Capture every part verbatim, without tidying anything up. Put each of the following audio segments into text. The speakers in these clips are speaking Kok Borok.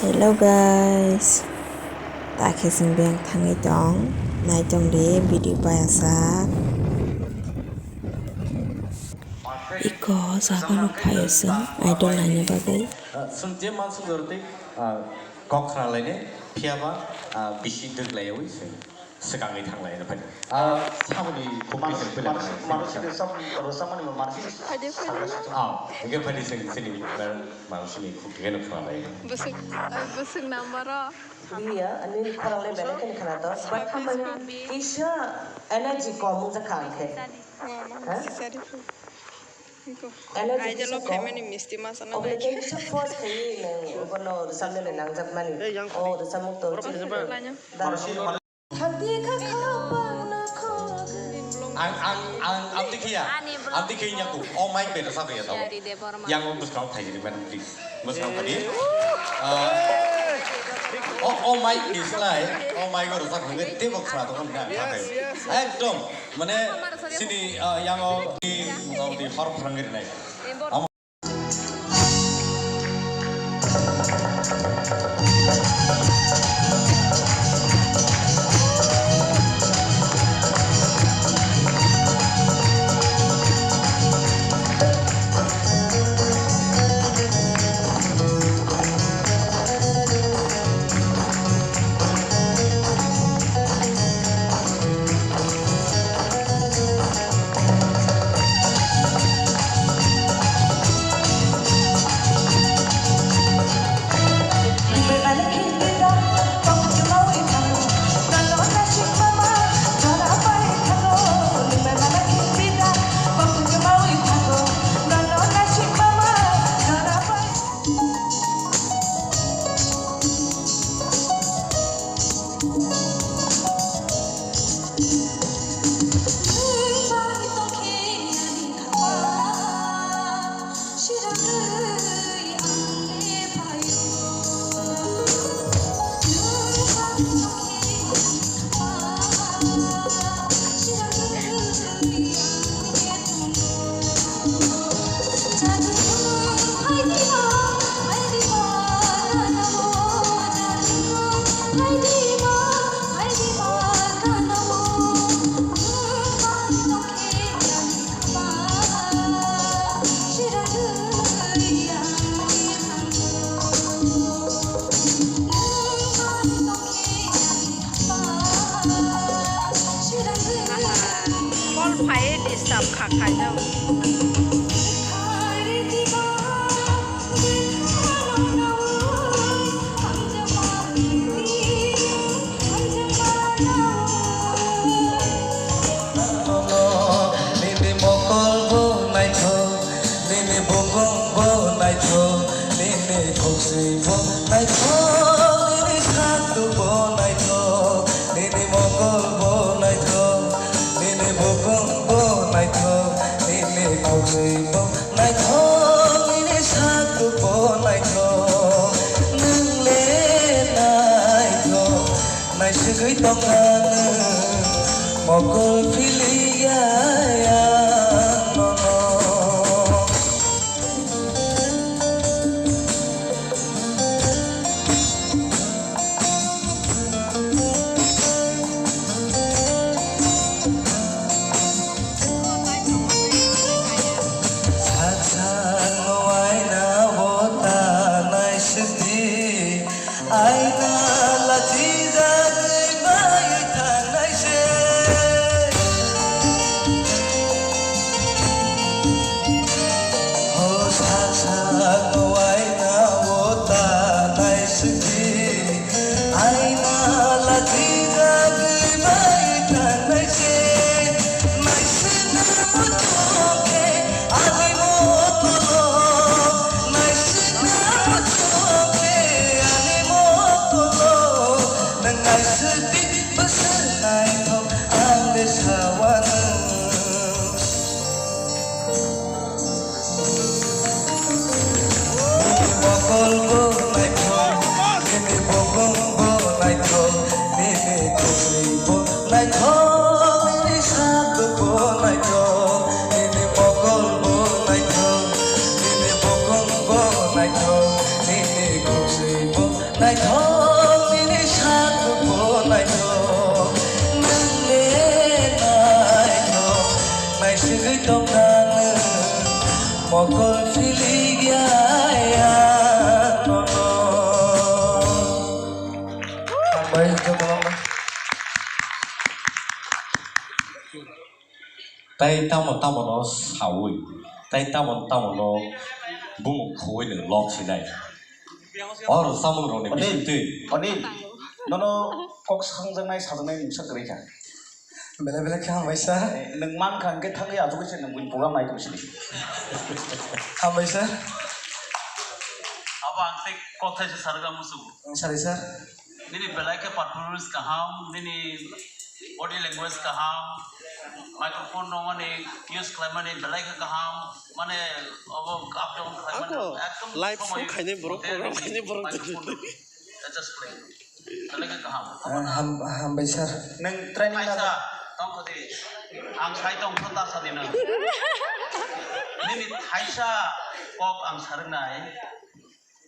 Hello guys, takhe chwng beng thangwi tong, naitong di video payasa. Iko sagano phaio chwng idol naina bagwi. Chwng je mansuk jorti kok khna laine phiyaba bisi dwk laiwi chwng. Swkangwi thang lai phai. Ah, samani khukti se pila. Manusi de sam rosa mani manusi. Phai de, phai de. Ah, ege phai de sing sini ber manusi ni khukti no khna lai. Bwswk, bwswk number o. Biya, ani khorang le belai khe khna to. But hamani kisa energy kom wng jakha ang khe. Ha? Energy kisa kom. Obole khe kisa force khe nang bono rwchapnani nangjakmani. O rwchapmung to. Manusi Ang, ang, ang, ang tikhiya. Ang tikhiya nyaku. Oh my God, sabi ya tau. Yang o bwskang thai ni man, please. Bwskang tadi. Oh, oh my, please lai. Oh my God, sak hangge te bok khna to kan na. Ekdom. Mane sini, yang o ni, ni hor phrang nai. Call phai disturb kha khaijak. Nini mokol bo naithok, nini bukung bo naithok, nini khukchwi bo naithok, nini saktwk bo naithok, nini mokol bo naithok, nini bukung bo naithok, nini khukchwi bo naithok, nini saktwk bo naithok, nwng le naithok. Naisugwi tongkha nwng, mokol philiya ang nono. Sak sak no aina o ta naisukdi. Aina lachijagwi bai thangnai se. Ho sak sak no aina o ta naisukdi. Aina lachijagwi bai thangnai se. Naisukna muchungkhe ani mokolo. Naisukna muchungkhe ani mokolo. Naithok nini sakbo naithok, nwng le naithok, naisingwi tongkha nwng, mokol silikya ang nono. Hambai jotono. Tai tamo tamo no sawi, tai tamo tamo no bumung khogwi nwng lok sinai. Or samung rok ni Anil, bisingtwi. Anil, nono kok sangjaknai sajaknai mungsa kwrwi kha. Belai belai khe hambai sir. Eh, nwng man kha hwnkhe thangwi achugwi se nwng buini program nai tong sini. Hambai sir. Abo ang tei kothai se sarga musugo. Ang sari sir. Nini belai khe performance kaham, nini body language kaham, microphone rok mani use khlaimani belai khe kaham, mane obo up down khlaimani Ako ekdom live show khainai borok, program khainai borok. Microphone rok adjust khlai. Belai khe kaham. Ah, ham-, hambai sir. Nwng training Kaisa laga. Tongkho di. Ang sai tongkho ta sadi nwng. Nini thaisa kok ang sarwnai.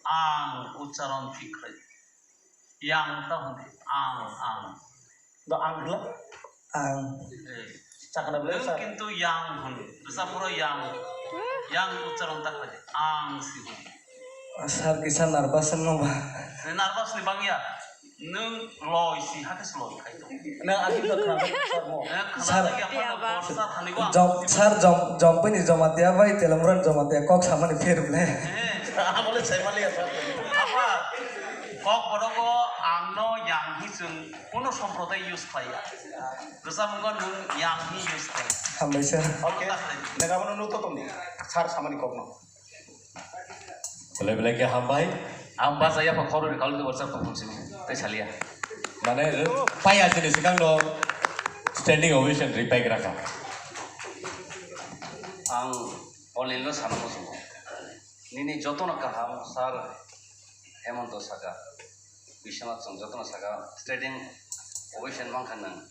Ang ucharon thik khlai. Yang ta hwn ang, ang. Do ang hla? Ang. Eh. Chakna bele Nwng sa. Kintu yang hwn. Bwsa phoro yang. Yang ucharon ta khlai. Ang si hwn. Sir kisa nervous wngma ba. Nervous ni bangya. Nwng loi si hakhe se loi khai tong. Nwng agi kha khna sir mo. Nwng khna Sir. Lagi apa na borsa thani wa. Jom, sir jom, jom pini Jamatia bai Telamran Jamatia kok samani fair bele. Eh. Amole sai mali ya sir. Apa? Kokborok o ang no yang hi chwng kuno somproday use khlaiya. Rwchapmung o nwng yang hi use khlai. Hambai sir. Okay. Nega bono nuto tongni. Sir samani kokno. Belai belai khe hambai. Ang bachaya pha khoroknwi kalo de WhatsApp tong sini. Tei salia. Mane paya chini sikang no standing ovation ri paigra kha. Ang Onil no sana muchungo. Nini jotono kaham, sir Hemonto saka, Biswanath chwng jotono saka, standing ovation mankha nwng.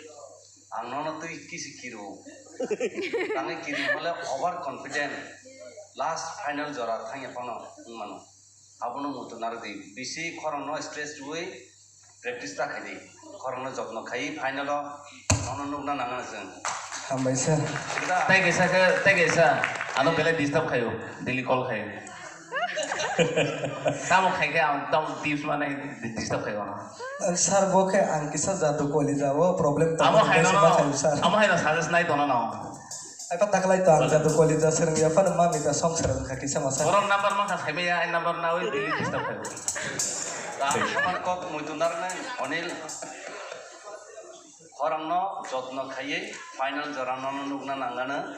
Ang nono twi kisi kiru. Tangwi kiru hole over confident. Last final jora thangya phano wngmano. Abono muitu narwdi. Bisi khorokno stress rwui practice ta khaidi. Khorokno jotno khai final o nono nukna nangano chwng. Hambai sir. Tei kaisa khe, tei kaisa ano belai disturb khaio, daily call khaio. Tamo khai khe ang tamo tips manai disturb khaio ano. Sir bo khe ang kisa jatu koli jao problem tongo. Amo hai no, sir. Amo hai no suggest nai tono no. Ai pa taklai to ang jatu koli ja sereng ya pa mami ta song sereng kha kisa masa. Borok number mankha saimaya, ai number nawi daily disturb khaio. Ang samani kok muitu narwknai Onil. Khorangno jotno khaiwi final jorano nukna nangano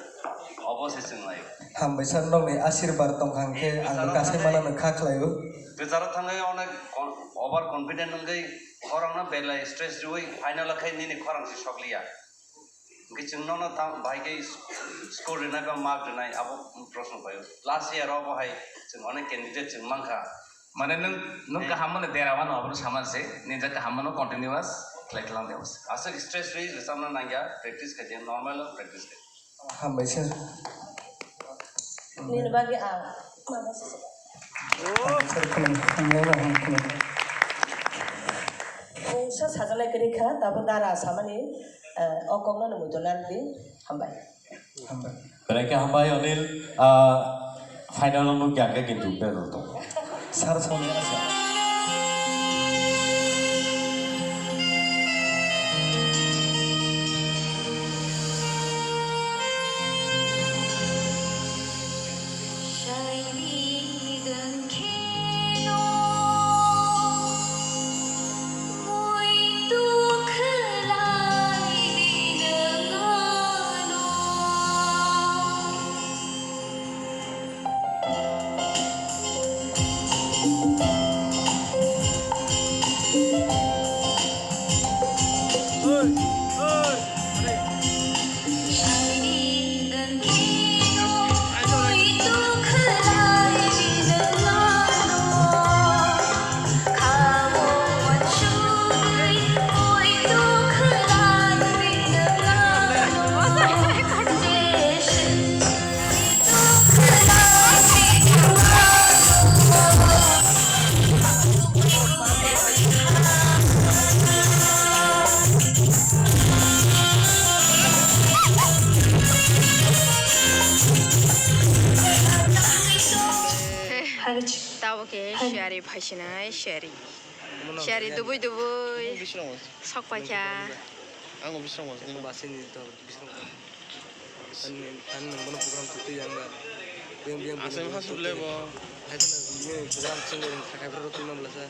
obo se chwnglai. Hambai sir nokni asirbad tongkha hwnkhe ang kasai manano kha khlaio. Twcharo thangwi onek con-, over confident wngwi khorangno belai stress rwui final o khai nini khorang se sokliya. Hwnkhe chwng nono tamo bahai khe school rwnai ba mark rwnai abo proshno phaio. Last year o bo hai chwng onek candidate chwng mankha. Mane nwng, nwng kaham mano dera mano, abono sama se, ninja kaham mano continuous khlai thlang de. Aswk stress rwi rwchapna nangya, practice khai de, normal o practice khai. Hambai sir. Nini bagwi ang. Hambai sir, khulum, hambai ba, ham, khulum. Mungsa sajalai kwrwi kha, tabo dara samani, eh, o kokno nw muitu narwkdi. Hambai. Hambai. Belai khe hambai Onil, ah, final o nukya khe kintu berro to. Sir soni asa. Siyari phaisinai, siyari. Siyari dubui dubui. Bisrong. Sok paikha. Ang bisrong. Basini to bisrong. Tani, tani nwng bono program twi yang ba. Biyang, biyang, asai biyang, hasu biyang, le bo. Hai kheno bini program sing ring khakai bro twi ma blasa.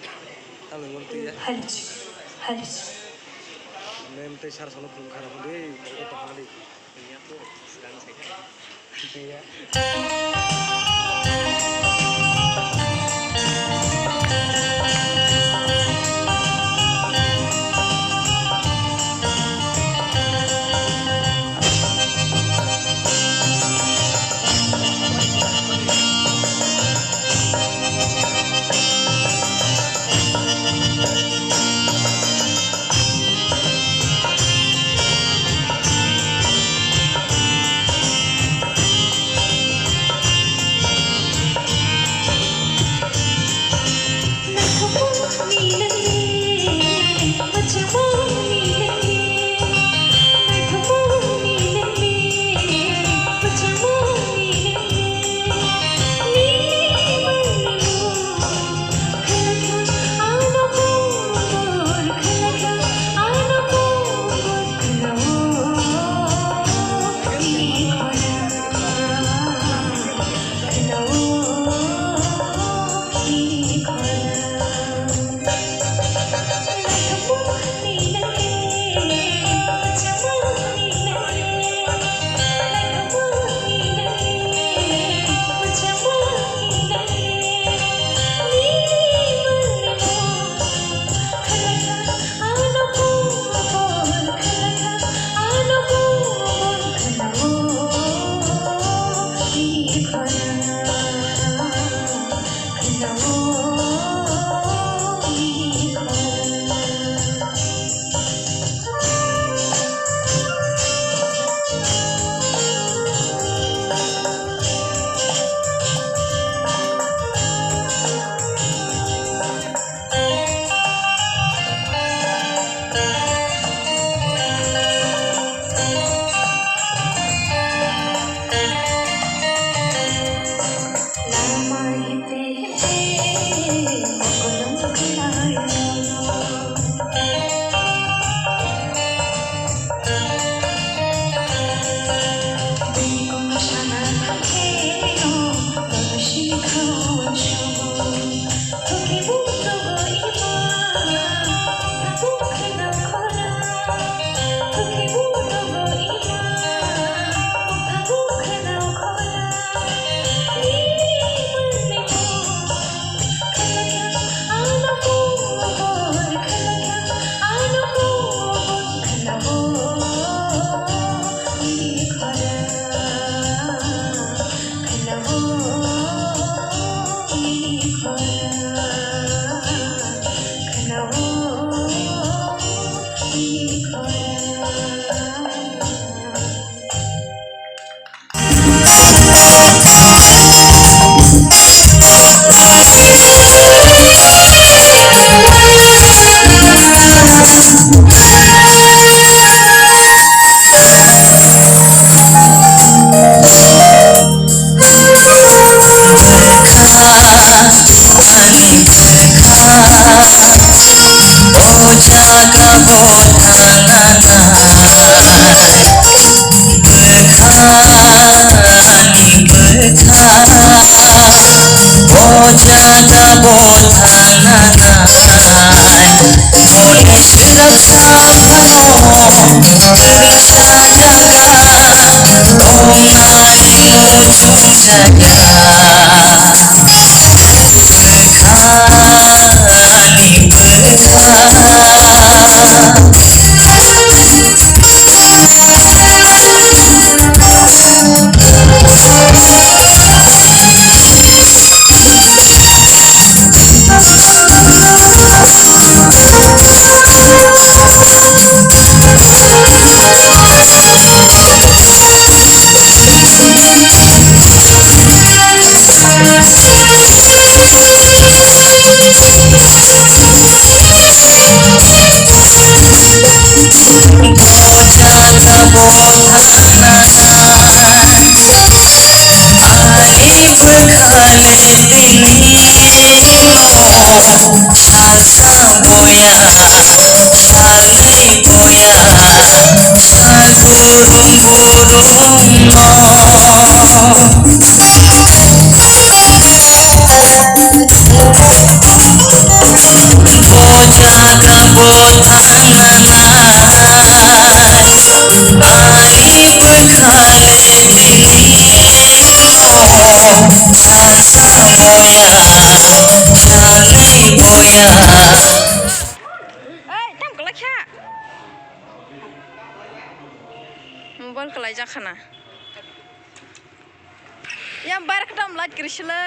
Tamo nwng bono twi ya. Hals, hals. Mem tei sar sono phung khara phung dei, bro to phang dei. Iya. Sasa boya, sanai boya, sai burung burung no. Bo jaga bo thangnanai, ai bwkhale bini no. Sasa boya, sanai boya. Ei, tam kwlai kha. Mobile kwlai jak khana. Yang bayar khe tam light kwrwi sila.